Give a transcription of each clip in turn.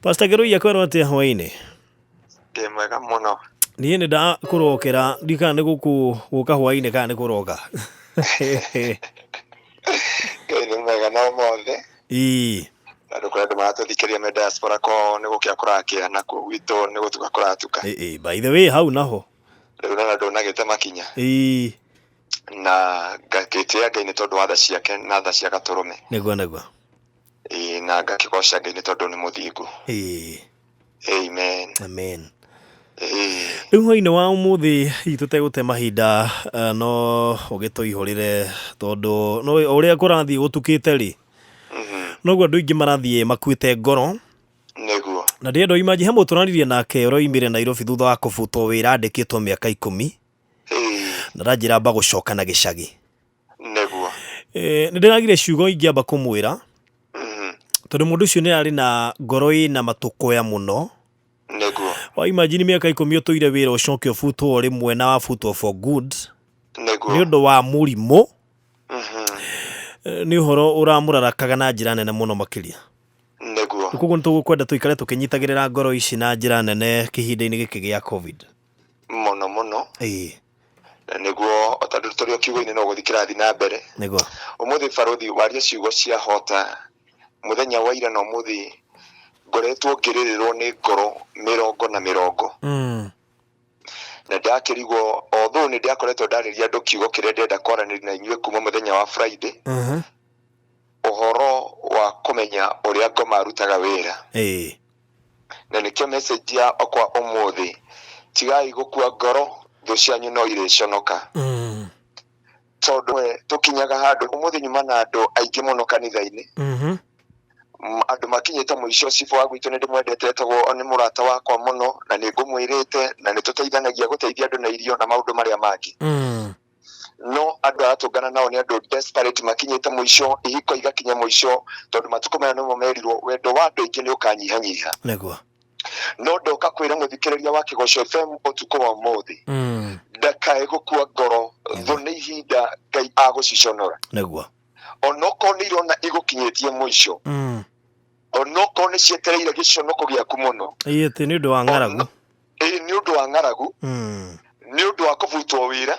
Pastor Kĩrũiya kwerwo atĩa hwainĩ? Ndĩ mwega mũno. Niĩ nĩ ndakũrokera ndikana nĩ gũkũ gũka hwainĩ kana nĩ kũroka. Ngai nĩ mwega na ũmothe. Ii. Na andũ kũrĩa andũ maratũthikĩrĩria me diaspora kwao nĩ gũkĩa kũrakĩa na kuo gwitũ nĩ gũtuka kũratuka. Ĩ by the way hau naho. Rĩu nona ndũnagĩte makinya. Ii. Na ngagĩtĩĩa Ngai nĩ tondũ wa tha ciake na tha cia Gatũrũme. Nĩguo nĩguo. Ĩĩ na ngakĩgoca Ngai nĩ tondũ nĩ mũthingu. Ĩĩ. Amen. Amen. Ĩĩ. Rĩu hwainĩ wa ũmũthĩ hihi tũtegũte mahinda eh, no ũgĩtũihũrĩre tondũ no o ũrĩa kũrathiĩ gũtukĩte rĩ noguo andũ aingĩ marathiĩ makuĩte ngoro. Nĩguo. Na ndĩrenda ũimanji he mũndũ tũraririe nake ũroimire Nairobi thutha wa kũbutwo wĩra andĩkĩtwo mĩaka 10 na aranjĩra amba gũcoka na gĩcagi. Nĩguo. Nĩ ndĩragire ciugo ingĩamba kũmwĩra tondũ mũndũ ũcio nĩ arĩ na ngoro ĩna matũkũya mũno. Nĩguo. Wa imagine mĩaka 10 ũtũire wĩra ũcoke ũbutwo o rĩmwe na wabutwo for good. Nĩguo. Nĩ ũndũ wa mũrimũ. Nĩ ũhoro ũramũrarakaga na njĩra nene mũno makĩria. Nĩguo. Koguo nĩ tũgũkwenda tũikare tũkĩnyitagĩrĩra ngoro ici na njĩra nene kĩhinda-inĩ gĩkĩ gĩa Covid. Mũno mũno. Ĩĩ. Na nĩguo o tondũ tũrĩ o kiugo-inĩ no gũthiĩ kĩrathiĩ na mbere. Nĩguo. Ũmũthĩ barũthi waria ciugo cia hota mũthenya wa ira na ũmũthĩ ngoretwo ngĩrĩrĩrwo nĩ ngoro mĩrongo na mĩrongo. Na ndakĩrigwo although nĩ ndĩakoretwo ndarĩria andũ kiugo kĩrĩa ndĩrenda kwaranĩria na inyuĩ kuma mũthenya wa Friday. Ũhoro wa kũmenya ũrĩa ngoma arutaga wĩra. Ĩĩ. Na nĩkĩo message yakwa ũmũthĩ, tigai gũkua ngoro, thũ cianyu no irĩconoka. Tondũ tũkinyaga handũ, ũmũthĩ nyuma na andũ aingĩ mũno kanitha-inĩ, andũ makinyĩte mũico. Cibũ wa gwitũ nĩ ndĩmwendete, etagwo nĩ mũrata wakwa mũno, na nĩ ngũmwĩrĩte, na nĩ tũteithanagia gũteithia andũ na irio na maũndũ marĩa mangĩ. No andũ aratũngana nao nĩ andũ desperate makinyĩte mũico, ihiko igakinya mũico, tondũ matukũ maya nĩmo merirwo wendo wa andũ aingĩ nĩ ũkanyihanyiha. Nĩguo. No ndoka kwĩra mũthikĩrĩria wa Kĩgoco FM ũtukũ wa ũmũthĩ, ndakae gũkua ngoro, thũ nĩ ihinda Ngai agũciconora. Nĩguo. Onokorwo nĩ irona igũkinyĩtie mũico, onokorwo nĩ cietereire gĩconoko gĩaku mũno. Ĩĩ atĩ nĩ ũndũ wa ng'aragu. Ĩĩ nĩ ũndũ wa ng'aragu, nĩ ũndũ wa kũbutwo wĩra.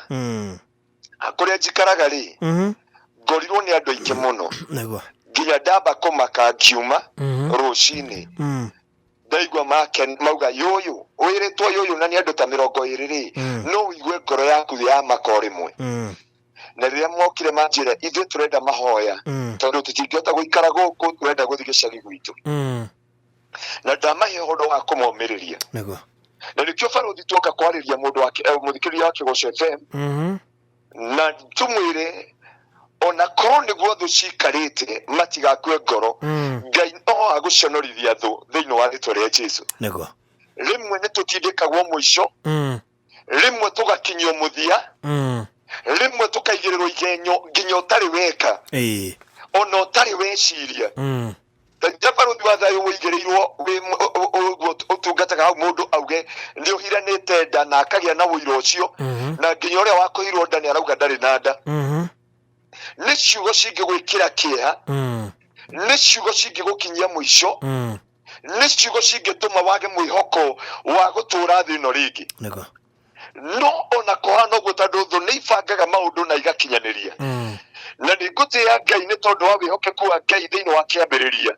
Kũrĩa njikaraga rĩ, ngorirwo nĩ andũ aingĩ mũno. Nĩguo. Nginya ndamba kũmaka ngiuma rũcinĩ. Ndaigua make mauga yũyũ, wĩrĩtwo yũyũ na nĩ andũ ta 20 rĩ, no ũigue ngoro yaku yamaka o rĩmwe. Na rĩrĩa mokire manjĩra ithuĩ tũrenda mahoya, tondũ tũtingĩhota gũikara gũkũ, tũrenda gũthiĩ gĩcagi gwitũ. Na ndamahe ũhoro wa kũmomĩrĩria. Nĩguo. Na nĩkĩo barũthi tuoka kwarĩria mũndũ wa mũthikĩrĩria wa Kĩgoco FM, na tũmwĩre ona korwo nĩguo thũ cikarĩte matigakue ngoro, Ngai no agũconorithia thũ thĩinĩ wa rĩtwa rĩa Jesu. Nĩguo. Rĩmwe nĩ tũtindĩkagwo mũico, rĩmwe tũgakinyio mũthia, rĩmwe tũkaigĩrĩrwo igenyo nginya ũtarĩ weka, ona ũtarĩ weciria. Ta barũthi wa thayũ ũigĩrĩirwo ũguo ũtungataga hau, mũndũ auge nĩ ũhiranĩte nda na akagĩa na ũira ũcio, na nginya ũrĩa wa kũhirwo nda nĩ arauga ndarĩ na nda. Nĩ ciugo cingĩgwĩkĩra kĩeha, nĩ ciugo cingĩgũkinyia mũico, nĩ ciugo cingĩtũma wage mwĩhoko wa gũtũra thĩ ĩno rĩngĩ. Nĩguo. No ona kũhana ũguo, tondũ thũ nĩ ibangaga maũndũ na igakinyanĩria, na nĩ ngũtĩĩa Ngai nĩ tondũ wa wĩhokeku wa Ngai thĩinĩ wa kĩambĩrĩria.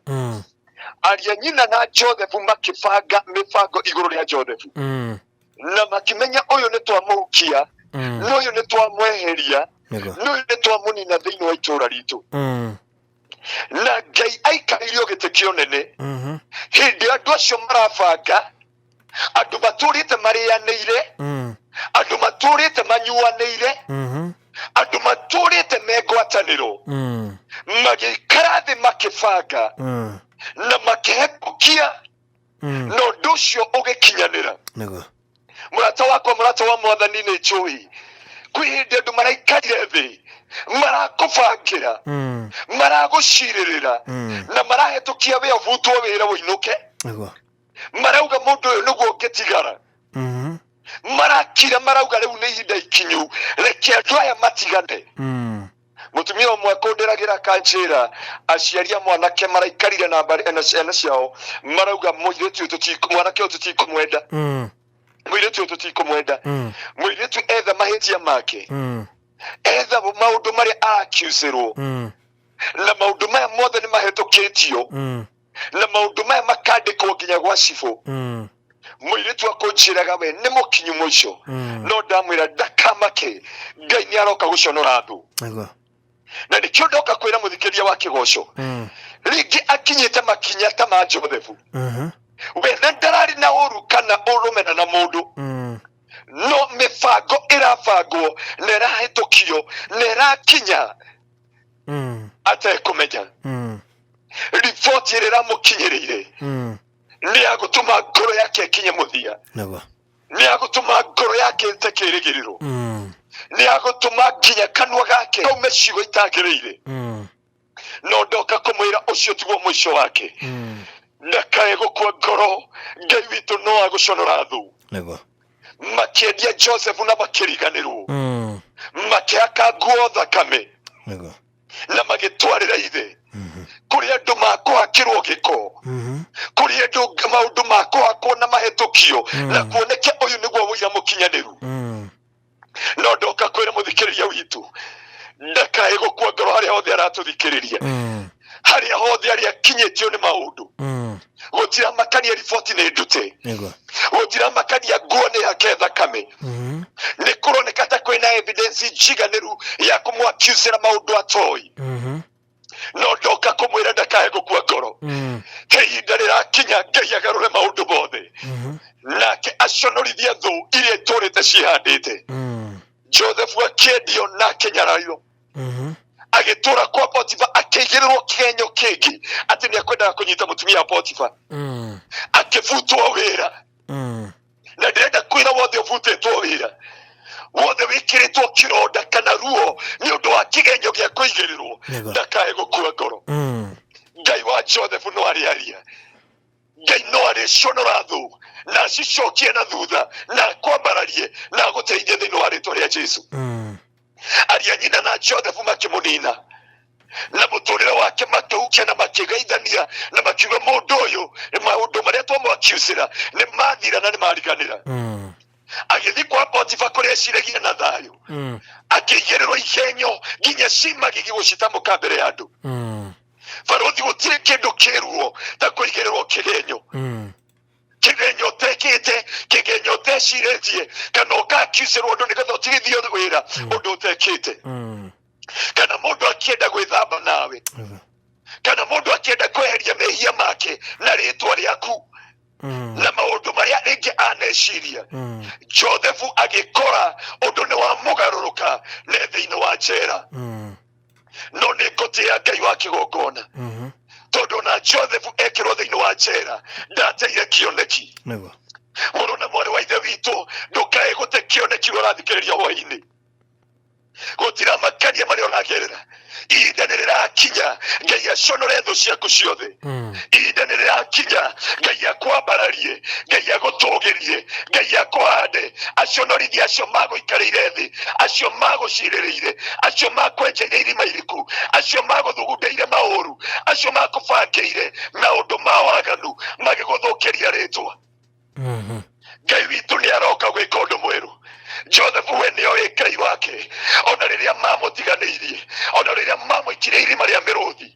Aria nyina na Joseph makĩbanga mĩbango igũrũ rĩa Joseph, na makĩmenya ũyũ nĩ twamũhukia, na ũyũ nĩ twamweheria, Nĩguo. na ũyũ nĩ twamũnina thĩinĩ wa itũũra ritũ. Na Ngai aikarĩirio gĩtĩ kĩa ũnene hĩndĩ andũ acio marabanga, andũ matũrĩte marĩanĩire, andũ matũrĩte manyuanĩire, andũ matũrĩte me ngwatanĩro, magĩikara thĩ makĩbanga na makĩhetũkia, na ũndũ ũcio ũgĩkinyanĩra. Nĩguo. Mũrata wakwa, mũrata wa mwathani, nĩ njũĩ kwĩ hĩndĩ andũ maraikarire thĩ marakũbangĩra, maragũcirĩrĩra, na marahĩtũkia wĩ ũbutwo wĩra ũinũke. Nĩguo. Marauga mũndũ ũyũ nĩguo ũngĩtigara. Marakira marauga rĩu nĩ ihinda ikinyu, reke andũ aya matigane. Mũtumia ũmwe kũndĩragĩra akanjĩra aciari a mwanake maraikarire na mbarĩ na ciana ciao marauga mũirĩtu ũyũ mwanake ũyũ tũtikũmwenda. Mũirĩtu ũyũ tũtikũmwenda. Mũirĩtu etha mahĩtia make. Etha maũndũ marĩa arakiucĩrwo. Na maũndũ maya mothe nĩ mahĩtũkĩtio. Na maũndũ maya makandĩkwo nginya gwa cibũ. Mũirĩtu akũnjĩraga we nĩ mũkinyu mũico. No ndamwĩra ndakamake, Ngai nĩ aroka gũconora thũ. Na nĩkĩo ndoka kwĩra mũthikĩria wa kĩgoco. Rĩngĩ akinyĩte makinya ta ma Joseph. We na ndararĩ na ũru kana ũrũmena na mũndũ. No mĩbango ĩrabangwo na ĩrahĩtũkio na ĩrakinya atekũmenya. Riboti ĩrĩa ĩramũkinyĩrĩire nĩ ya gũtũma ngoro yake ĩkinye mũthia. Nĩ ya gũtũma ngoro yake ĩte kĩĩrĩgĩrĩro. Nĩ ya gũtũma nginya kanua gake kaume ciugo itagĩrĩire. No ndoka kũmwĩra ũcio tiguo mũico wake. Ndakae gũkua ngoro, Ngai witũ no agũconora thũ. Makĩendia Joseph na makĩriganĩrwo. Makĩhaka nguo thakame. Na magĩtwarĩra ithe. Kũrĩ andũ makũhakĩrwo gĩko. Kũrĩ andũ maũndũ makũhakwo na mahĩtũkio. Na kuoneke ũyũ nĩguo ũira mũkinyanĩru. No ndoka kwĩra mũthikĩrĩria witũ ndakae gũkua ngoro harĩa hothe aratũthikĩrĩria. Harĩa hothe arĩa akinyĩtio nĩ maũndũ. Gũtiramakania riboti nĩ ndute. Gũtiramakania nguo nĩ hake thakame. Nĩ kũroneka ta kwĩna evidence njiganĩru ya kũmwakiucĩra maũndũ atoĩ. No ndoka kũmwĩra ndakae gũkua ngoro. Ihinda rĩrakinya Ngai agarũre maũndũ mothe. Nake aconorithie thũ iria itũrĩte ciĩhandĩte. Joseph akĩendio na akĩnyarario. Agĩtũra kwa Potifa akĩigĩrĩrwo kĩgenyo kĩngĩ atĩ nĩ akwendaga kũnyita mũtumia wa Potifa. Akĩbutwo wĩra. Na ndĩrenda kwĩra wothe ũbutĩtwo wĩra, wothe wĩkĩrĩtwo kĩronda kana ruo nĩ ũndũ wa kĩgenyo gĩa kũigĩrĩrwo, ndakae gũkua ngoro. Ngai wa Joseph no arĩaria. Ngai no arĩconora thũ na acicokie na thutha na akwambararie na agũteithie thĩinĩ wa rĩtwa rĩa Jesu. Aria nyina na Joseph makĩmũnina na mũtũrĩre wake makĩhukia na makĩgeithania na makiuga mũndũ ũyũ maũndũ marĩa twamwakiucĩra nĩ mathira na nĩ mariganĩra. Agĩthiĩ kwa Potifa kũrĩa eciragia na thayũ. Akĩigĩrĩrwo igenyo nginya cimagigi gũcitamũka mbere ya andũ. Barothi gũtirĩ kĩndũ kĩruo ta kũigĩrĩrwo kĩgenyo. Kĩgenyo ũtekĩte, kĩgenyo ũtecirĩtie, kana ũkakiucĩrwo ũndũ nĩgetha ũtigithio wĩra ũndũ ũtekĩte. Kana mũndũ akĩenda gwĩthamba nawe. Kana mũndũ akĩenda kweheria mehia make na rĩtwa rĩaku. Na maũndũ marĩa rĩngĩ aneciria. Joseph agĩkora ũndũ nĩ wa mũgarũrũka ne thĩinĩ wa njera. No nĩ ngũtĩĩa Ngai wa kĩgongona. Tondũ na Joseph ekĩrwo thĩinĩ wa njera ndateire kĩoneki. Mũrũ na mwarĩ wa ithe witũ ndũkae gũte kĩoneki ũrĩa ũrathikĩrĩria hwaĩ-inĩ. Gũtiramakania marĩa ũragerera. Ihinda nĩ rĩrakinya Ngai aconore thũ ciaku ciothe. Ihinda nĩ rĩrakinya Ngai akwambararie, Ngai agũtũgĩrie, Ngai akũhande, aconorithie acio magũikarĩire thĩ, acio magũcirĩrĩire, acio makwenjeire irima iriku, acio magũthugundĩire maũru, acio makũbangĩire maũndũ ma waganu magĩgũthũkĩria rĩtwa. Ngai witũ nĩ aroka gwĩka ũndũ mwerũ. Joseph we nĩ oĩ Ngai wake, ona rĩrĩa mamũtiganĩirie, ona rĩrĩa mamũikirie irima rĩa mĩrũthi,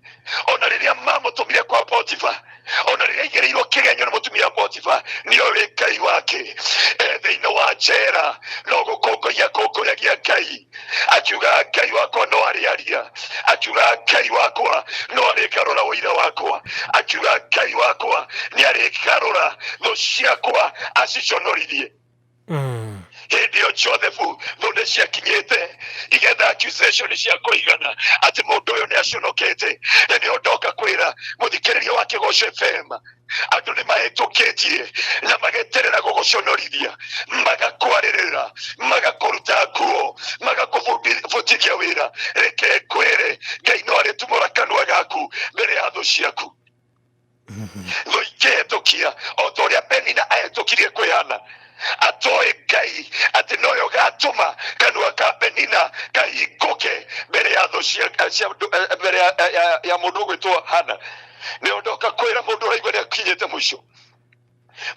ona rĩrĩa mamũtũmire kwa Potifa, ona rĩrĩa aigĩrĩirwo kĩgenyo nĩ mũtumia wa Potifa, nĩ oĩ Ngai wake. E thĩinĩ wa njera no gũkũngũiya kũngũyagia Ngai, akiuga Ngai wakwa no arĩaria, akiuga Ngai wakwa no arĩgarũra ũira wakwa, akiuga Ngai wakwa nĩ arĩgarũra thũ ciakwa aciconorithie. Hĩndĩ ĩyo Joseph thũ nĩ ciakinyĩte igetha accusation cia kũigana atĩ mũndũ ũyũ nĩ aconokete. Na nĩho ndoka kwĩra mũthikĩrĩria wa Kĩgoco FM, andũ nĩ mahĩtũkĩtie na mageterera gũgũconorithia, magakwarĩrĩra, magakũruta nguo, magakũbutithia wĩra. Reke ngwĩre, Ngai no arĩtumũra kanua gaku mbere ya thũ ciaku. Thũ ikĩhĩtũkia o ta ũrĩa Penina ahĩtũkirie kwĩ Hana. Atoĩ Ngai atĩ noyo gatũma kanua ka Penina kahingũke mbere ya thũ cia cia mbere ya mũndũ ũgwĩtwo Hana. Nĩo ndoka kwĩra mũndũ ũraigua nĩ akinyĩte mũico,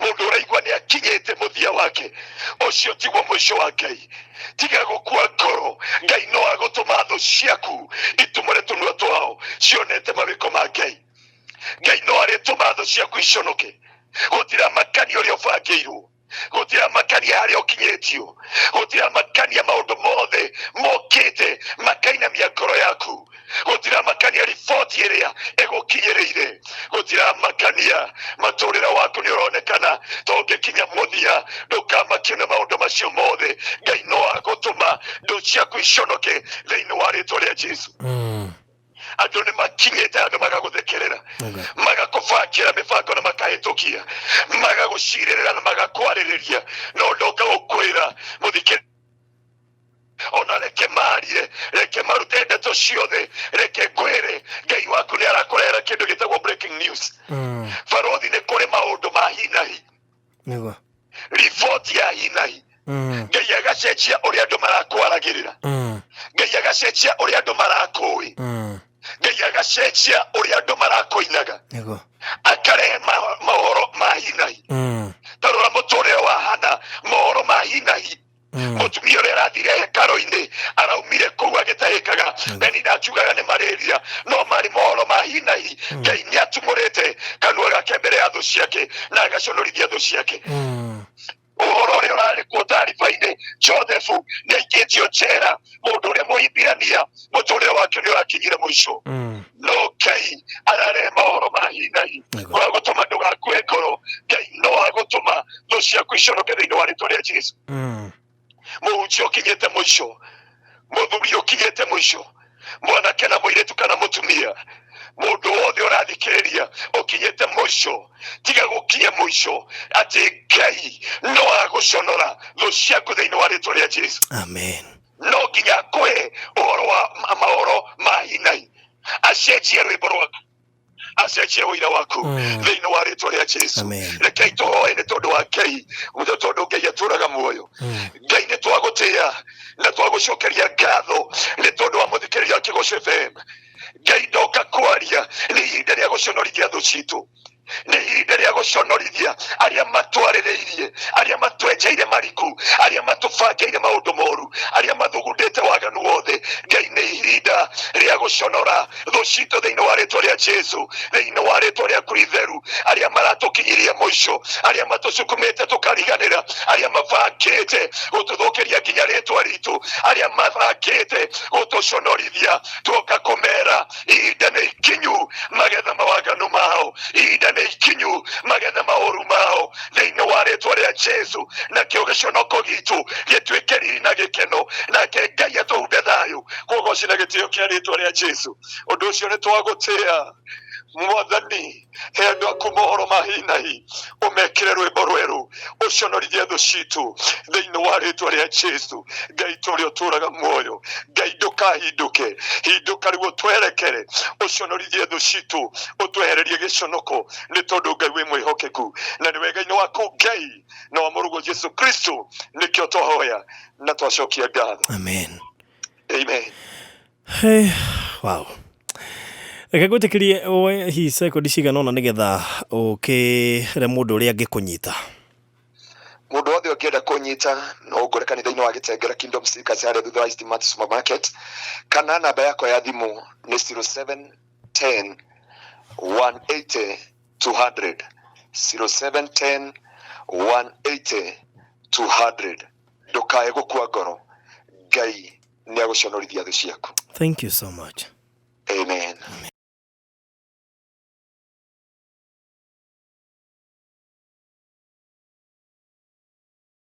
mũndũ ũraigua nĩ akinyĩte mũthia wake, ũcio tiguo mũico wa Ngai. Tiga gũkua ngoro, Ngai no agũtũma thũ ciaku itumũre tũnua twao cionete mawĩko ma Ngai. Ngai no arĩtũma thũ ciaku iconoke. Gũtiramakania ũrĩa ũbangĩirwo, gũtiramakania harĩa ũkinyĩtio, gũtiramakania maũndũ mothe mokĩte makainamia ngoro yaku, gũtiramakania riboti ĩrĩa ĩgũkinyĩrĩire, gũtiramakania matũrĩre waku nĩ ũronekana tũngĩkinya mũthia. Ndũkamakio nĩ maũndũ macio mothe, Ngai no agũtũma ndũ ciaku iconoke thĩinĩ wa rĩtwa rĩa Jesu. Andũ nĩ makinyĩte andũ magagũthekerera, magakũbangĩra mĩbango na makahĩtũkia, magagũcirĩrĩra na magakwarĩrĩria, no ndoka gũkwĩra mũthikĩ ona reke marie, reke marute ndeto ciothe, reke ngwĩre Ngai waku nĩ arakũrehera kĩndũ gĩtagwo breaking news. Barothi, nĩ kũrĩ maũndũ ma hinahi. Nĩguo. Riboti ya hinahi. Ngai agacenjia ũrĩa andũ marakwaragĩrĩra. Ngai agacenjia ũrĩa andũ marakũĩ. Ngai agacenjia ũrĩa andũ marakũinaga. Nĩguo. Akarehe maũhoro ma hinahi. Ta rora mũtũrĩre wa Hana, mohoro ma hinahi. Mũtumia ũrĩa arathire hekarũ-inĩ araumire kũu agĩtahĩkaga. Penina akiugaga nĩ malaria, no marĩ mohoro ma hinahi. Ngai nĩ atumũrĩte kanua gake mbere ya thũ ciake na agaconorithia thũ ciake. Ũhoro ũrĩa ũrarĩ kuo taariba-inĩ, Joseph nĩ aikĩtio njera, mũndũ ũrĩa Mũhibirania mũtũrĩre wake nĩ ũrakinyire mũico. No Ngai ararehe mohoro ma hinahi. Wa gũtũma ndũgakue ngoro, Ngai no agũtũma thũ ciaku iconoke thĩinĩ wa rĩtwa rĩa Jesu. Mũhunjia ũkinyĩte mũico, mũthuri ũkinyĩte mũico, mwanake na mũirĩtu kana mũtumia, mũndũ wothe ũrathikĩrĩria ũkinyĩte mũico, tiga gũkinya mũico, atĩ Ngai no agũconora thũ ciaku thĩinĩ wa rĩtwa rĩa Jesu. Amen. No nginya akũhe ũhoro wa maũhoro ma hinahi, acenjie rwĩmbo rwaku, acenjie ũira waku thĩinĩ wa rĩtwa rĩa Jesu. Amen. Rekei tũhoe nĩ tondũ wa Ngai, nĩ tondũ Ngai atũraga muoyo. Ngai, nĩ twagũtĩĩa na twagũcokeria ngatho nĩ tondũ wa mũthikĩrĩria wa Kĩgoco FM. Ngai, ndoka kwaria, nĩ ihinda rĩa gũconorithia thũ citũ, nĩ ihinda rĩa gũconorithia arĩa matwarĩrĩirie, arĩa matwenjeire mariku, arĩa matũbangĩire maũndũ moru, arĩa mathugundĩte waganu wothe. Ngai, nĩ ihinda rĩa gũconora thũ citũ thĩinĩ wa rĩtwa rĩa Jesu, thĩinĩ wa rĩtwa rĩaku itheru, arĩa maratũkinyirie mũico, arĩa matũcukumĩte tũkariganĩra, arĩa mabangĩte gũtũthũkĩria nginya rĩtwa ritũ, arĩa mabangĩte gũtũconorithia. Tuoka kũmera ihinda nĩ ikinyu magetha mawaganu mao, ihinda nĩ ikinyu magetha maũru mao thĩinĩ wa rĩtwa rĩa Jesu. Nakĩo gĩconoko gitũ gĩtuĩke riri na gĩkeno, nake Ngai atũhumbe thayũ. Kũgoci na gĩtĩo kĩa rĩtwa rĩa Jesu. Ũndũ ũcio nĩ twagũtĩa, Mwathani. He andũ aku mohoro ma hinahi, ũmekĩre rwĩmbo rwerũ, ũconorithie thũ citũ thĩinĩ wa rĩtwa rĩa Jesu. Ngai tũrĩa ũtũraga muoyo, Ngai ndũkahindũke, hindũka rĩu ũtwerekere, ũconorithie thũ citũ, ũtwehererie gĩconoko, nĩ tondũ Ngai wĩ mwĩhokeku na nĩ wega-inĩ waku Ngai na wa mũrũguo Jesu Kristo nĩkĩo twahoya na twacokia ngatho. Amen. Amen. Hey, wow. Reke ngwĩtĩkĩrie woe hihi sekondi cigana ũna nĩgetha ũkĩre mũndũ ũrĩa angĩkũnyita. Mũndũ wothe ũngĩenda kũnyita no ũngore kanitha-inĩ wa Gĩtengera Kingdom Seekers harĩa thutha wa East Mart Supermarket, kana namba yakwa ya thimũ nĩ 0710 180 200, 0710 180 200. Ndũkae gũkua ngoro, Ngai nĩ agũconorithia thũ ciaku. Thank you so much. Amen.